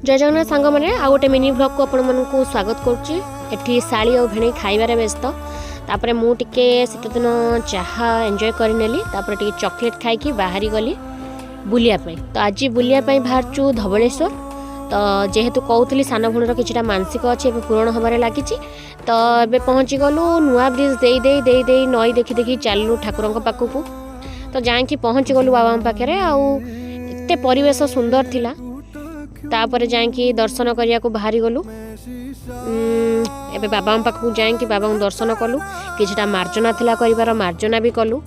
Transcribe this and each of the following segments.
ଜୟ ଜଗନ୍ନାଥ ସାଙ୍ଗମାନେ, ଆଉ ଗୋଟେ ମିନି ଭ୍ଲଗ୍କୁ ଆପଣମାନଙ୍କୁ ସ୍ୱାଗତ କରୁଛି। ଏଠି ଶାଳୀ ଆଉ ଭେଣେଇ ଖାଇବାରେ ବ୍ୟସ୍ତ। ତାପରେ ମୁଁ ଟିକେ ଶୀତଦିନ ଚାହା ଏନ୍ଜୟ କରିନେଲି। ତାପରେ ଟିକେ ଚକୋଲେଟ୍ ଖାଇକି ବାହାରି ଗଲି ବୁଲିବା ପାଇଁ। ତ ଆଜି ବୁଲିବା ପାଇଁ ବାହାରିଛୁ ଧବଳେଶ୍ୱର। ତ ଯେହେତୁ କହୁଥିଲି ସାନ ଭଉଣୀର କିଛିଟା ମାନସିକ ଅଛି, ଏବେ ପୂରଣ ହେବାରେ ଲାଗିଛି। ତ ଏବେ ପହଞ୍ଚିଗଲୁ। ନୂଆ ବ୍ରିଜ୍ ଦେଇ ଦେଇ ଦେଇ ଦେଇ, ନଈ ଦେଖି ଦେଖି ଚାଲିଲୁ ଠାକୁରଙ୍କ ପାଖକୁ। ତ ଯାଇକି ପହଞ୍ଚିଗଲୁ ବାବାଙ୍କ ପାଖରେ, ଆଉ ଏତେ ପରିବେଶ ସୁନ୍ଦର ଥିଲା। ତାପରେ ଯାଇକି ଦର୍ଶନ କରିବାକୁ ବାହାରିଗଲୁ। ଏବେ ବାବାଙ୍କ ପାଖକୁ ଯାଇକି ବାବାଙ୍କୁ ଦର୍ଶନ କଲୁ। କିଛିଟା ମାର୍ଜନା ଥିଲା କରିବାର, ମାର୍ଜନା ବି କଲୁ।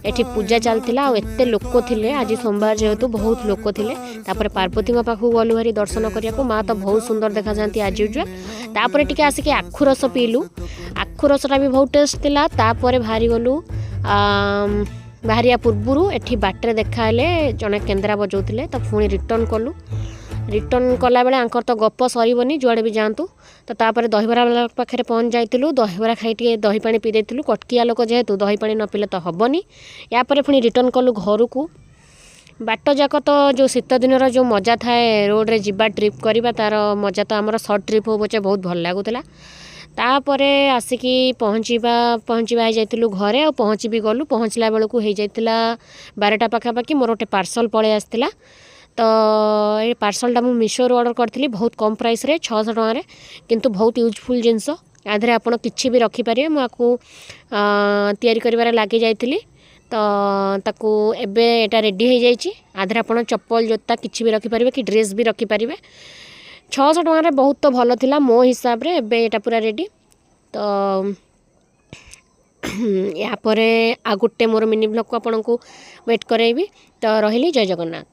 ଏଠି ପୂଜା ଚାଲିଥିଲା ଆଉ ଏତେ ଲୋକ ଥିଲେ। ଆଜି ସୋମବାର ଯେହେତୁ ବହୁତ ଲୋକ ଥିଲେ। ତାପରେ ପାର୍ବତୀଙ୍କ ପାଖକୁ ଗଲୁ ଭାରି ଦର୍ଶନ କରିବାକୁ। ମା ତ ବହୁତ ସୁନ୍ଦର ଦେଖାଯାଆନ୍ତି ଆଜ୍ ୟୁଜୁଆଲ୍। ତାପରେ ଟିକେ ଆସିକି ଆଖୁ ରସ ପିଇଲୁ। ଆଖୁ ରସଟା ବି ବହୁତ ଟେଷ୍ଟ ଥିଲା। ତାପରେ ବାହାରିଗଲୁ। ବାହାରିବା ପୂର୍ବରୁ ଏଠି ବାଟରେ ଦେଖା ହେଲେ ଜଣେ କେନ୍ଦ୍ରା ବଜାଉଥିଲେ। ତ ପୁଣି ରିଟର୍ଣ୍ଣ କଲୁ। ରିଟର୍ଣ୍ଣ କଲାବେଳେ ଆଙ୍କର ତ ଗପ ସରିବନି ଯୁଆଡ଼େ ବି ଯାଆନ୍ତୁ। ତ ତାପରେ ଦହିବରା ବାଲା ପାଖରେ ପହଞ୍ଚି ଯାଇଥିଲୁ। ଦହିବରା ଖାଇ ଟିକେ ଦହି ପାଣି ପିଇ ଦେଇଥିଲୁ। କଟକିଆ ଲୋକ ଯେହେତୁ, ଦହି ପାଣି ନ ପିଇଲେ ତ ହେବନି। ୟା ପରେ ପୁଣି ରିଟର୍ଣ୍ଣ କଲୁ ଘରକୁ। ବାଟ ଯାକ ତ ଯେଉଁ ଶୀତ ଦିନର ଯେଉଁ ମଜା ଥାଏ, ରୋଡ଼ରେ ଯିବା, ଟ୍ରିପ୍ କରିବା, ତା'ର ମଜା ତ ଆମର ସର୍ଟ ଟ୍ରିପ୍ ହଉ ପଛେ ବହୁତ ଭଲ ଲାଗୁଥିଲା। ତାପରେ ଆସିକି ପହଞ୍ଚିବା ପହଞ୍ଚିବା ହେଇଯାଇଥିଲୁ ଘରେ, ଆଉ ପହଞ୍ଚି ବି ଗଲୁ। ପହଞ୍ଚିଲା ବେଳକୁ ହେଇଯାଇଥିଲା 12ଟା ପାଖାପାଖି। ମୋର ଗୋଟେ ପାର୍ସଲ୍ ପଳେଇ ଆସିଥିଲା। ତ ଏ ପାର୍ସଲଟା ମୁଁ ମିଶୋରୁ ଅର୍ଡ଼ର କରିଥିଲି, ବହୁତ କମ୍ ପ୍ରାଇସ୍ରେ, 600 ଟଙ୍କାରେ, କିନ୍ତୁ ବହୁତ ୟୁଜଫୁଲ୍ ଜିନିଷ। ୟା ଦେହରେ ଆପଣ କିଛି ବି ରଖିପାରିବେ। ମୁଁ ଆକୁ ତିଆରି କରିବାରେ ଲାଗି ଯାଇଥିଲି। ତ ତାକୁ ଏବେ ଏଇଟା ରେଡ଼ି ହେଇଯାଇଛି। ୟା ଦେହରେ ଆପଣ ଚପଲ, ଜୋତା କିଛି ବି ରଖିପାରିବେ କି ଡ୍ରେସ୍ ବି ରଖିପାରିବେ। 600 ଟଙ୍କାରେ ବହୁତ ତ ଭଲ ଥିଲା ମୋ ହିସାବରେ। ଏବେ ଏଇଟା ପୁରା ରେଡ଼ି। ତ ୟା ପରେ ଆଉ ଗୋଟେ ମୋର ମିନି ଭ୍ଲଗ୍କୁ ଆପଣଙ୍କୁ ୱେଟ୍ କରାଇବି। ତ ରହିଲି, ଜୟ ଜଗନ୍ନାଥ।